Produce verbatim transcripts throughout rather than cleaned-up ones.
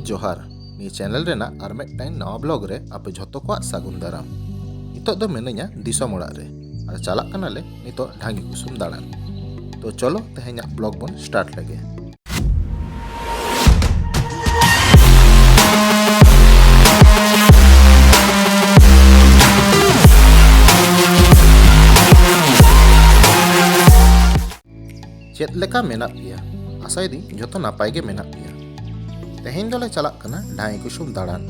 ᱡᱚᱦᱟᱨ, ᱱᱤᱭᱟᱹ ᱪᱮᱱᱮᱞ ᱨᱮᱱᱟᱜ ᱟᱨ ᱢᱤᱫᱴᱟᱝ ᱱᱟᱣᱟ ᱵᱞᱚᱜ ᱨᱮ ᱟᱯᱮ ᱡᱷᱚᱛᱚ ᱠᱚᱣᱟᱜ ᱥᱟᱹᱜᱩᱱ ᱫᱟᱨᱟᱢ᱾ ᱱᱤᱛᱚᱜ ᱫᱚ ᱢᱤᱱᱟᱹᱧᱟ ᱫᱤᱥᱚᱢ ᱚᱲᱟᱜ ᱨᱮ ᱟᱨ ᱪᱟᱞᱟᱜ ᱠᱟᱱᱟᱞᱮ ᱱᱤᱛᱚᱜ ᱰᱷᱟᱝᱜᱤ ᱠᱩᱥᱩᱢ ᱫᱟᱬᱟᱱ᱾ ᱛᱚ ᱪᱚᱞᱚ ᱛᱮᱦᱮᱧᱟᱜ ᱵᱞᱚᱜ ᱵᱚᱱ ᱥᱴᱟᱨᱴ ᱞᱮᱜᱮ᱾ ᱪᱮᱫ ᱞᱮᱠᱟ ᱢᱮᱱᱟᱜ ᱯᱮᱭᱟ? ᱟᱥᱟᱭᱮᱫᱟᱹᱧ ᱡᱷᱚᱛᱚ ᱱᱟᱯᱟᱭ ᱜᱮ ᱢᱮᱱᱟᱜ ᱯᱮᱭᱟ᱾ ᱛᱮᱦᱮᱧ ᱫᱚᱞᱮ ᱪᱟᱞᱟᱜ ᱠᱟᱱᱟ ᱰᱷᱟᱝᱜᱤ ᱠᱩᱥᱩᱢ ᱫᱟᱬᱟᱱ᱾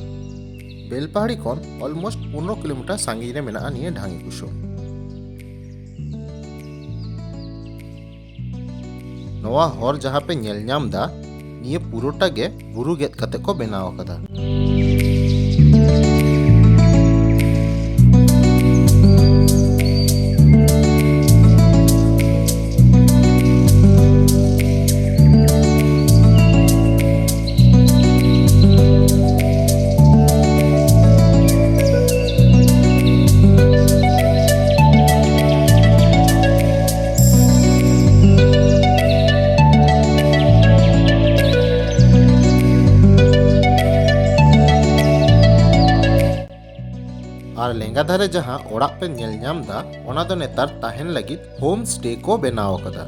ᱵᱮᱞᱯᱟᱦᱟᱲᱤ ᱠᱷᱚᱱ almost ᱯᱚᱱᱨᱚ ᱠᱤᱞᱳᱢᱤᱴᱟᱨ ᱥᱟᱺᱜᱤᱧ ᱨᱮ ᱢᱮᱱᱟᱜᱼᱟ ᱱᱤᱭᱟᱹ ᱰᱷᱟᱝᱜᱤ ᱠᱩᱥᱩᱢ᱾ ᱱᱚᱣᱟ ᱦᱚᱨ ᱡᱟᱦᱟᱸ ᱯᱮ ᱧᱮᱞ ᱧᱟᱢ ᱫᱟ, ᱱᱤᱭᱟᱹ ᱯᱩᱨᱟᱹᱴᱟ ᱜᱮ ᱵᱩᱨᱩ ᱜᱮᱫ ᱠᱟᱛᱮ ᱠᱚ ᱵᱮᱱᱟᱣ ᱟᱠᱟᱫᱟ᱾ ᱟᱨ ᱞᱮᱸᱜᱟ ᱫᱷᱟᱨᱮ ᱡᱟᱦᱟᱸ ᱚᱲᱟᱜ ᱯᱮ ᱧᱮᱞ ᱧᱟᱢ ᱫᱟ, ᱚᱱᱟ ᱫᱚ ᱱᱮᱛᱟᱨ ᱛᱟᱦᱮᱱ ᱞᱟᱹᱜᱤᱫ ᱦᱳᱢ ᱥᱴᱮ ᱠᱚ ᱵᱮᱱᱟᱣ ᱟᱠᱟᱫᱟ᱾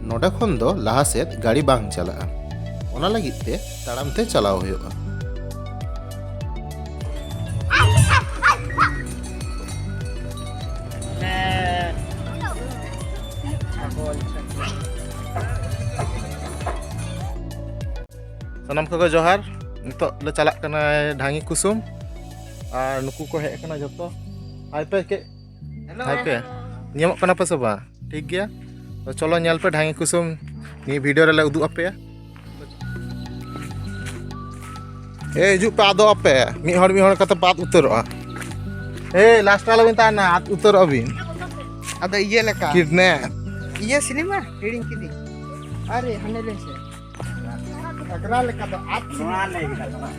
ᱱᱚᱰᱮ ᱠᱷᱚᱱ ᱫᱚ ᱞᱟᱦᱟ ᱥᱮᱫ ᱜᱟᱹᱰᱤ ᱵᱟᱝ ᱪᱟᱞᱟᱜᱼᱟ, ᱚᱱᱟ ᱞᱟᱹᱜᱤᱫ ᱛᱮ ᱛᱟᱲᱟᱢ ᱛᱮ ᱪᱟᱞᱟᱣ ᱦᱩᱭᱩᱜᱼᱟ᱾ ᱥᱟᱱᱟᱢ ᱠᱚᱜᱮ ᱡᱚᱦᱟᱨ᱾ ᱱᱤᱛᱚᱜ ᱞᱮ ᱪᱟᱞᱟᱜ ᱠᱟᱱᱟ ᱰᱷᱟᱝᱜᱤ ᱠᱩᱥᱩᱢ, ᱟᱨ ᱱᱩᱠᱩ ᱠᱚ ᱦᱮᱡ ᱟᱠᱟᱱᱟ ᱡᱷᱚᱛᱚ᱾ ᱦᱟᱭ ᱯᱮ ᱠᱮ ᱦᱮᱞᱳ᱾ ᱦᱟᱭ ᱯᱮ᱾ ᱧᱟᱢᱚᱜ ᱠᱟᱱᱟ ᱯᱮ ᱥᱮ ᱵᱟᱝ? ᱴᱷᱤᱠ ᱜᱮᱭᱟ, ᱛᱚ ᱪᱚᱞᱚ ᱧᱮᱞ ᱯᱮ ᱰᱷᱟᱝᱜᱤ ᱠᱩᱥᱩᱢ ᱱᱤᱭᱟᱹ ᱵᱷᱤᱰᱤᱭᱳ ᱨᱮᱞᱮ ᱩᱫᱩᱜ ᱟᱯᱮᱭᱟ᱾ ᱮ, ᱦᱤᱡᱩᱜ ᱯᱮ, ᱟᱫᱚ ᱟᱯᱮ ᱢᱤᱫ ᱦᱚᱲ ᱢᱤᱫ ᱦᱚᱲ ᱠᱟᱛᱮ ᱵᱟᱫ ᱩᱛᱟᱹᱨᱚᱜᱼᱟ᱾ ᱮ, ᱞᱟᱥᱴ ᱟᱞᱚ ᱵᱤᱱ ᱛᱟᱦᱮᱱᱟ, ᱟᱫ ᱩᱛᱟᱹᱨᱚᱜᱼᱟ ᱵᱤᱱ᱾ ᱟᱫᱚ ᱤᱭᱟᱹ ᱞᱮᱠᱟ᱾ ᱠᱤᱰᱱᱮᱯ᱾ ᱤᱭᱟᱹ ᱥᱤᱱᱮᱢᱟ ᱦᱤᱲᱤᱧ ᱠᱤᱫᱤᱧ᱾ ᱟᱨᱮ, ᱦᱟᱱᱮ ᱞᱟᱹᱭ ᱥᱮ᱾ ᱜᱷᱟᱜᱽᱨᱟ ᱞᱮᱠᱟ ᱫᱚ ᱟᱫ ᱱᱚᱣᱟ ᱞᱟᱹᱭ ᱠᱮᱫᱟ ᱱᱚᱣᱟ᱾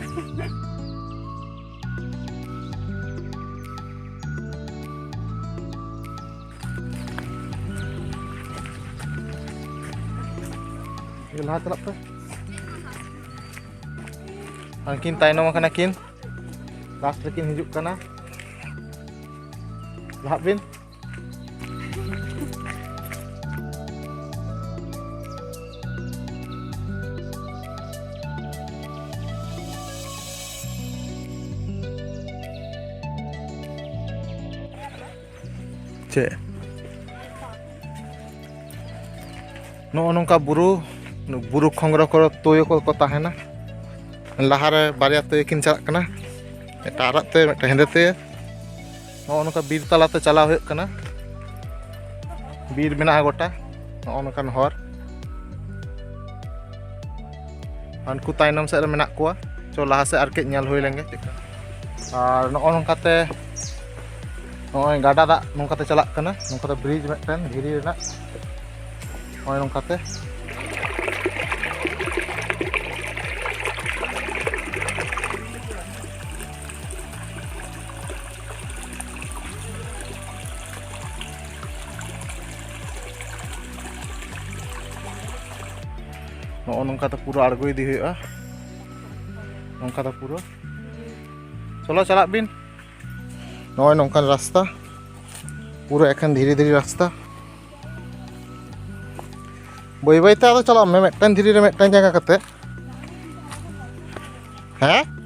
ᱞᱟᱦᱟ ᱪᱟᱞᱟᱜ ᱯᱮ᱾ ᱦᱟᱱᱠᱤᱱ ᱛᱟᱭᱱᱚᱢ ᱟᱠᱟᱱᱟ ᱠᱤᱱ, ᱞᱟᱥᱴ ᱨᱮᱠᱤᱱ ᱦᱤᱡᱩᱜ ᱠᱟᱱᱟ᱾ ᱞᱟᱦᱟᱜ ᱵᱤᱱ᱾ ᱪᱮᱫ? ᱱᱚᱜᱼᱚ ᱱᱚᱝᱠᱟ ᱵᱩᱨᱩ, ᱵᱩᱨᱩ ᱠᱷᱚᱸᱜᱽᱨᱚ ᱠᱚᱨᱮ ᱛᱩᱭᱩ ᱠᱚ, ᱠᱚ ᱛᱟᱦᱮᱱᱟ᱾ ᱞᱟᱦᱟᱨᱮ ᱵᱟᱨᱭᱟ ᱛᱩᱭᱩ ᱠᱤᱱ ᱪᱟᱞᱟᱜ ᱠᱟᱱᱟ, ᱢᱤᱫᱴᱟᱝ ᱟᱨᱟᱜ ᱛᱮ, ᱢᱤᱫᱴᱟᱝ ᱦᱮᱸᱫᱮ ᱛᱮ᱾ ᱱᱚᱜᱼᱚ ᱱᱚᱝᱠᱟ ᱵᱤᱨ ᱛᱟᱞᱟᱛᱮ ᱪᱟᱞᱟᱣ ᱦᱩᱭᱩᱜ ᱠᱟᱱᱟ᱾ ᱵᱤᱨ ᱢᱮᱱᱟᱜᱼᱟ ᱜᱚᱴᱟ, ᱱᱚᱜᱼᱚ ᱱᱚᱝᱠᱟᱱ ᱦᱚᱨ᱾ ᱦᱟᱱᱠᱩ ᱛᱟᱭᱱᱚᱢ ᱥᱮᱫ ᱨᱮ ᱢᱮᱱᱟᱜ ᱠᱚᱣᱟ᱾ ᱪᱚ, ᱞᱟᱦᱟ ᱥᱮᱫ ᱟᱨ ᱠᱟᱹᱡ ᱧᱮᱞ ᱦᱩᱭ ᱞᱮᱱᱜᱮ ᱪᱮᱫᱠᱟ᱾ ᱟᱨ ᱱᱚᱜᱼᱚ ᱱᱚᱝᱠᱟᱛᱮ, ᱱᱚᱜᱼᱚᱭ ᱜᱟᱰᱟ ᱫᱟᱜ ᱱᱚᱝᱠᱟᱛᱮ ᱪᱟᱞᱟᱜ ᱠᱟᱱᱟ, ᱱᱚᱝᱠᱟᱛᱮ ᱵᱨᱤᱡᱽ ᱢᱤᱫᱴᱮᱱ ᱫᱷᱤᱨᱤ ᱨᱮᱱᱟᱜ, ᱱᱚᱜᱼᱚᱭ ᱱᱚᱝᱠᱟᱛᱮ᱾ ᱱᱚᱜᱼᱚ ᱱᱚᱝᱠᱟᱛᱮ ᱯᱩᱨᱟᱹ ᱟᱬᱜᱚ ᱤᱫᱤ ᱦᱩᱭᱩᱜᱼᱟ, ᱱᱚᱝᱠᱟᱛᱮ ᱯᱩᱨᱟᱹ᱾ ᱪᱚᱞᱚ, ᱪᱟᱞᱟᱜ ᱵᱤᱱ᱾ ᱱᱚᱜᱼᱚᱭ ᱱᱚᱝᱠᱟᱱ ᱨᱟᱥᱛᱟ, ᱯᱩᱨᱟᱹ ᱮᱠᱷᱮᱱ ᱫᱷᱤᱨᱤ ᱫᱷᱤᱨᱤ ᱨᱟᱥᱛᱟ᱾ ᱵᱟᱹᱭ ᱵᱟᱹᱭ ᱛᱮ ᱟᱫᱚ ᱪᱟᱞᱟᱜ ᱢᱮ, ᱢᱤᱫᱴᱟᱝ ᱫᱷᱤᱨᱤ ᱨᱮ ᱢᱤᱫᱴᱟᱝ ᱡᱟᱸᱜᱟ ᱠᱟᱛᱮ᱾ ᱦᱮᱸ?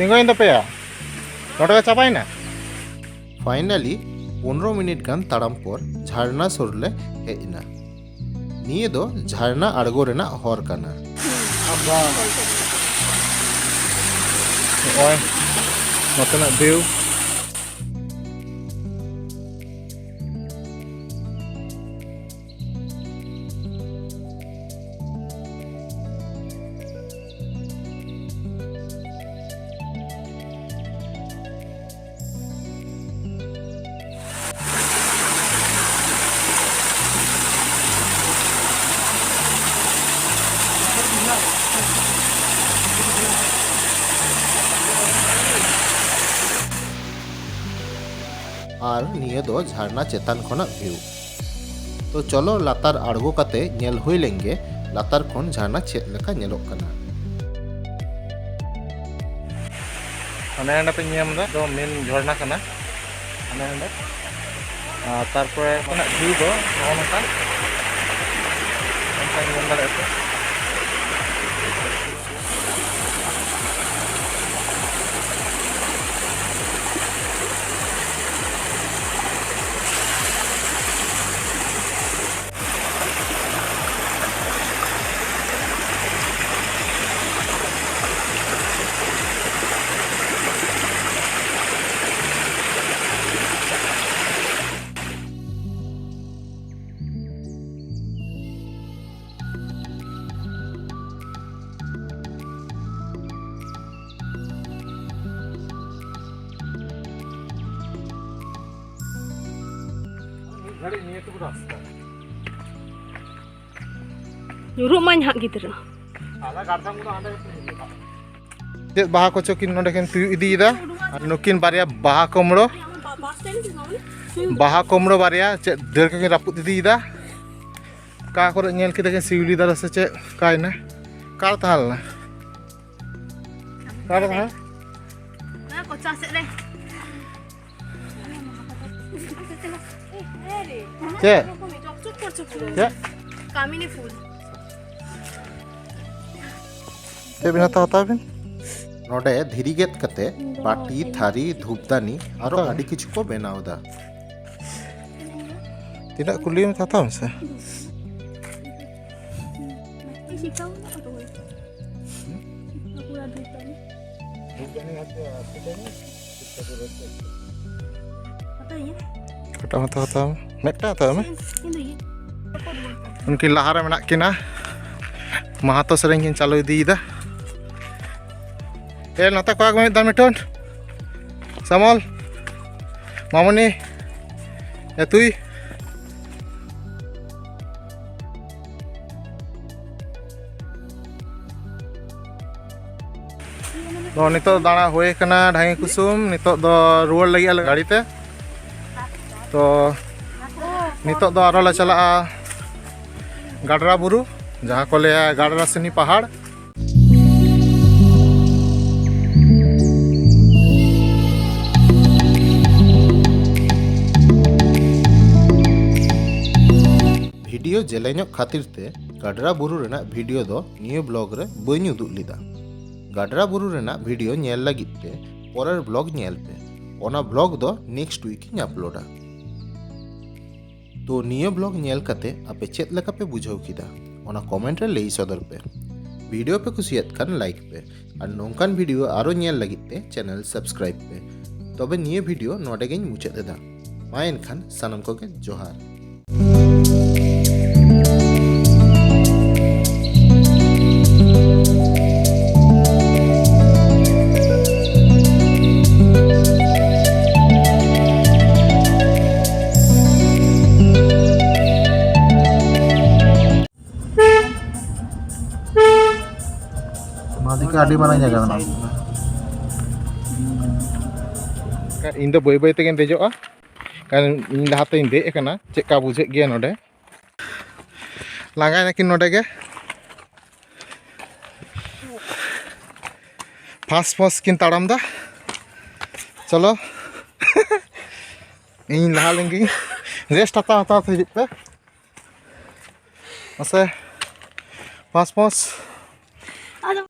ᱛᱤᱸᱜᱩᱭᱮᱱ ᱛᱟᱯᱮᱭᱟ? ᱱᱚᱰᱮ ᱜᱮ ᱪᱟᱵᱟᱭᱮᱱᱟ? ᱯᱷᱟᱭᱱᱟᱞᱤ, ᱯᱚᱱᱨᱚ ᱢᱤᱱᱤᱴ ᱜᱟᱱ ᱛᱟᱲᱟᱢ ᱯᱚᱨ ᱡᱷᱟᱨᱱᱟ ᱥᱩᱨ ᱞᱮ ᱦᱮᱡ ᱮᱱᱟ᱾ ᱱᱤᱭᱟᱹ ᱫᱚ ᱡᱷᱟᱨᱱᱟ ᱟᱬᱜᱚ ᱨᱮᱱᱟᱜ ᱦᱚᱨ ᱠᱟᱱᱟ᱾ ᱱᱚᱜᱼᱚᱭ ᱱᱚᱛᱮᱱᱟᱜ ᱵᱷᱤᱭᱩ᱾ ᱟᱨ ᱱᱤᱭᱟᱹ ᱫᱚ ᱡᱷᱟᱨᱱᱟ ᱪᱮᱛᱟᱱ ᱠᱷᱚᱱᱟᱜ ᱵᱷᱤᱭᱩ᱾ ᱛᱚ ᱪᱚᱞᱚ, ᱞᱟᱛᱟᱨ ᱟᱬᱜᱚ ᱠᱟᱛᱮ ᱧᱮᱞ ᱦᱩᱭ ᱞᱮᱱ ᱜᱮ ᱞᱟᱛᱟᱨ ᱠᱷᱚᱱ ᱡᱷᱟᱨᱱᱟ ᱪᱮᱫ ᱞᱮᱠᱟ ᱧᱮᱞᱚᱜ ᱠᱟᱱᱟ᱾ ᱦᱟᱱᱮ ᱦᱟᱸᱰᱮ ᱯᱮ ᱧᱮᱞ ᱮᱫᱟ, ᱫᱚ ᱢᱮᱱ ᱡᱷᱚᱨᱱᱟ ᱠᱟᱱᱟ᱾ ᱦᱟᱱᱮ ᱦᱟᱸᱰᱮ᱾ ᱟᱨ ᱛᱟᱨᱯᱚᱨᱮ ᱚᱱᱟ ᱵᱷᱤᱭᱩ ᱫᱚ ᱱᱚᱜᱼᱚ ᱱᱚᱝᱠᱟ, ᱱᱚᱝᱠᱟ ᱧᱮᱞ ᱫᱟᱲᱮᱭᱟᱜᱼᱟ ᱯᱮ᱾ ᱧᱩᱨᱩᱜ ᱢᱟᱧ ᱦᱟᱸᱜ ᱜᱤᱫᱽᱨᱟᱹ᱾ ᱪᱮᱫ ᱵᱟᱦᱟ ᱠᱚᱪᱚ ᱠᱤᱱ ᱱᱚᱰᱮ ᱠᱤᱱ ᱛᱤᱭᱳᱜ ᱤᱫᱤᱭᱮᱫᱟ᱾ ᱟᱨ ᱱᱩᱠᱤᱱ ᱵᱟᱨᱭᱟ ᱵᱟᱦᱟ ᱠᱩᱢᱲᱳ, ᱵᱟᱦᱟ ᱠᱩᱢᱲᱳ ᱵᱟᱨᱭᱟ ᱪᱮᱫ ᱰᱟᱹᱨ ᱠᱚᱠᱤᱱ ᱨᱟᱹᱯᱩᱫ ᱤᱫᱤᱭᱮᱫᱟ᱾ ᱚᱠᱟ ᱠᱚᱨᱮ ᱧᱮᱞ ᱠᱮᱫᱟ ᱠᱤᱱ ᱥᱤᱣᱞᱤ ᱫᱟᱨᱮ ᱥᱮ ᱪᱮᱫ, ᱚᱠᱟᱭᱮᱱᱟ? ᱚᱠᱟᱨᱮ ᱛᱟᱦᱮᱸ ᱞᱮᱱᱟ? ᱚᱠᱟᱨᱮ ᱛᱟᱦᱮᱸ? ᱚᱱᱟ ᱠᱚᱪᱟ ᱥᱮᱫ ᱨᱮ᱾ ᱪᱮᱫ? ᱪᱮᱫ? ᱠᱟᱢᱤᱱᱤ ᱯᱷᱩᱞ᱾ ᱪᱮᱫ ᱵᱮᱱ ᱦᱟᱛᱟᱣᱟ, ᱦᱟᱛᱟᱣ ᱵᱮᱱ᱾ ᱱᱚᱰᱮ ᱫᱷᱤᱨᱤ ᱜᱮᱫ ᱠᱟᱛᱮ ᱵᱟᱹᱴᱤ, ᱛᱷᱟᱹᱨᱤ, ᱫᱷᱩᱯᱫᱟᱹᱱᱤ ᱟᱨᱚ ᱦᱟᱛᱟᱣ ᱵᱮᱱ᱾ ᱟᱹᱰᱤ ᱠᱤᱪᱷᱩ ᱠᱚ ᱵᱮᱱᱟᱣ ᱮᱫᱟ᱾ ᱛᱤᱱᱟᱹᱜ ᱠᱩᱞᱤᱭᱮᱢ ᱦᱟᱛᱟᱣ ᱢᱮᱥᱮ᱾ ᱤᱧ ᱥᱤᱠᱷᱟᱹᱣ ᱠᱟᱱᱟ ᱛᱚ᱾ ᱯᱩᱨᱟᱹ ᱫᱷᱩᱯᱫᱟᱹᱱᱤ᱾ ᱯᱷᱳᱴᱳ ᱦᱚᱸᱛᱚ ᱦᱟᱛᱟᱣ ᱢᱮ᱾ ᱢᱤᱫᱴᱟᱝ ᱦᱟᱛᱟᱣ ᱢᱮ᱾ ᱩᱱᱠᱤᱱ ᱞᱟᱦᱟᱨᱮ ᱢᱮᱱᱟᱜ ᱠᱤᱱᱟ᱾ ᱢᱟᱦᱟᱛᱚ ᱥᱮᱨᱮᱧ ᱠᱤᱱ ᱪᱟᱹᱞᱩ ᱤᱫᱤᱭᱮᱫᱟ᱾ ᱮ, ᱱᱚᱛᱮ ᱠᱚᱭᱚᱜ ᱢᱮ ᱢᱤᱫ ᱫᱷᱟᱣ ᱢᱤᱴᱷᱩᱱ᱾ ᱥᱟᱢᱚᱞ, ᱢᱟᱢᱚᱱᱤ, ᱮ ᱛᱩᱭ᱾ ᱛᱚ, ᱱᱤᱛᱚᱜ ᱫᱟᱬᱟ ᱦᱩᱭ ᱠᱟᱱᱟ ᱰᱷᱟᱝᱜᱤ ᱠᱩᱥᱩᱢ᱾ ᱱᱤᱛᱚᱜ ᱫᱚ ᱨᱩᱣᱟᱹᱲ ᱞᱟᱹᱜᱤᱫ ᱟᱞᱮ ᱜᱟᱹᱰᱤ ᱛᱮ᱾ ᱛᱚ, ᱱᱤᱛᱚᱜ ᱫᱚ ᱟᱨᱚ ᱞᱮ ᱪᱟᱞᱟᱜᱼᱟ ᱜᱟᱰᱨᱟ ᱵᱩᱨᱩ, ᱡᱟᱦᱟᱸ ᱠᱚ ᱞᱟᱹᱭᱟ ᱜᱟᱰᱨᱟᱥᱤᱱᱤ ᱯᱟᱦᱟᱲ᱾ ᱵᱷᱤᱰᱤᱭᱳ ᱡᱮᱞᱮᱧᱚᱜ ᱠᱷᱟᱹᱛᱤᱨ ᱛᱮ ᱜᱟᱰᱨᱟ ᱵᱩᱨᱩ ᱨᱮᱱᱟᱜ ᱵᱷᱤᱰᱤᱭᱳ ᱫᱚ ᱱᱤᱭᱟᱹ ᱵᱞᱚᱜ ᱨᱮ ᱵᱟᱹᱧ ᱩᱫᱩᱜ ᱞᱮᱫᱟ᱾ ᱜᱟᱰᱨᱟ ᱵᱩᱨᱩ ᱨᱮᱱᱟᱜ ᱵᱷᱤᱰᱤᱭᱳ ᱧᱮᱞ ᱞᱟᱹᱜᱤᱫ ᱛᱮ ᱯᱚᱨᱮᱨ ᱵᱞᱚᱜ ᱧᱮᱞ ᱯᱮ᱾ ᱚᱱᱟ ᱵᱞᱚᱜ ᱫᱚ ᱱᱮᱠᱥᱴ ᱣᱤᱠ ᱤᱧ ᱟᱯᱞᱳᱰᱟ᱾ ᱛᱚ, ᱱᱤᱭᱟᱹ ᱵᱞᱚᱜ ᱧᱮᱞ ᱠᱟᱛᱮ ᱟᱯᱮ ᱪᱮᱫ ᱞᱮᱠᱟ ᱯᱮ ᱵᱩᱡᱷᱟᱹᱣ ᱠᱮᱫᱟ, ᱚᱱᱟ ᱠᱚᱢᱮᱱᱴ ᱨᱮ ᱞᱟᱹᱭ ᱥᱚᱫᱚᱨ ᱯᱮ᱾ ᱵᱷᱤᱰᱤᱭᱳ ᱯᱮ ᱠᱩᱥᱤᱭᱟᱫ ᱠᱷᱟᱱ ᱞᱟᱭᱤᱠ ᱯᱮ ᱟᱨ ᱱᱚᱝᱠᱟᱱ ᱵᱷᱤᱰᱤᱭᱳ ᱟᱨᱚ ᱧᱮᱞ ᱞᱟᱹᱜᱤᱫ ᱛᱮ ᱪᱮᱱᱮᱞ ᱥᱟᱵᱥᱠᱨᱟᱭᱤᱵ ᱯᱮ᱾ ᱛᱚᱵᱮ ᱱᱤᱭᱟᱹ ᱵᱷᱤᱰᱤᱭᱳ ᱱᱚᱰᱮ ᱜᱤᱧ ᱢᱩᱪᱟᱹᱫ ᱮᱫᱟ᱾ ᱢᱟ ᱮᱱᱠᱷᱟᱱ ᱥᱟᱱᱟᱢ ᱠᱚᱜᱮ ᱡᱚᱦᱟᱨ᱾ ᱱᱚᱣᱟ ᱫᱚ ᱟᱹᱰᱤ ᱢᱟᱨᱟᱝ ᱡᱟᱭᱜᱟ ᱢᱮᱱᱟᱜᱼᱟ᱾ ᱤᱧ ᱫᱚ ᱵᱟᱹᱭ ᱵᱟᱹᱭ ᱛᱮᱜᱮᱧ ᱫᱮᱡᱚᱜᱼᱟ, ᱠᱟᱨᱚᱱ ᱤᱧ ᱞᱟᱦᱟᱛᱮᱧ ᱫᱮᱡ ᱟᱠᱟᱱᱟ᱾ ᱪᱮᱫ ᱞᱮᱠᱟ ᱵᱩᱡᱷᱟᱹᱜ ᱜᱮᱭᱟ ᱱᱚᱰᱮ? ᱞᱟᱸᱜᱟᱭ ᱱᱟᱠᱤᱱ ᱱᱚᱰᱮ ᱜᱮ᱾ ᱯᱷᱟᱸᱥ ᱯᱷᱟᱸᱥ ᱠᱤᱱ ᱛᱟᱲᱟᱢ ᱫᱟ᱾ ᱪᱚᱞᱚ, ᱤᱧ ᱞᱟᱦᱟ ᱞᱮᱱ ᱜᱤᱧ᱾ ᱨᱮᱥᱴ ᱦᱟᱛᱟᱣ ᱦᱟᱛᱟᱣ ᱛᱮ ᱦᱤᱡᱩᱜ ᱯᱮ᱾ ᱢᱟᱥᱮ, ᱯᱷᱟᱸᱥ ᱯᱷᱟᱸᱥ᱾ ᱟᱫᱚ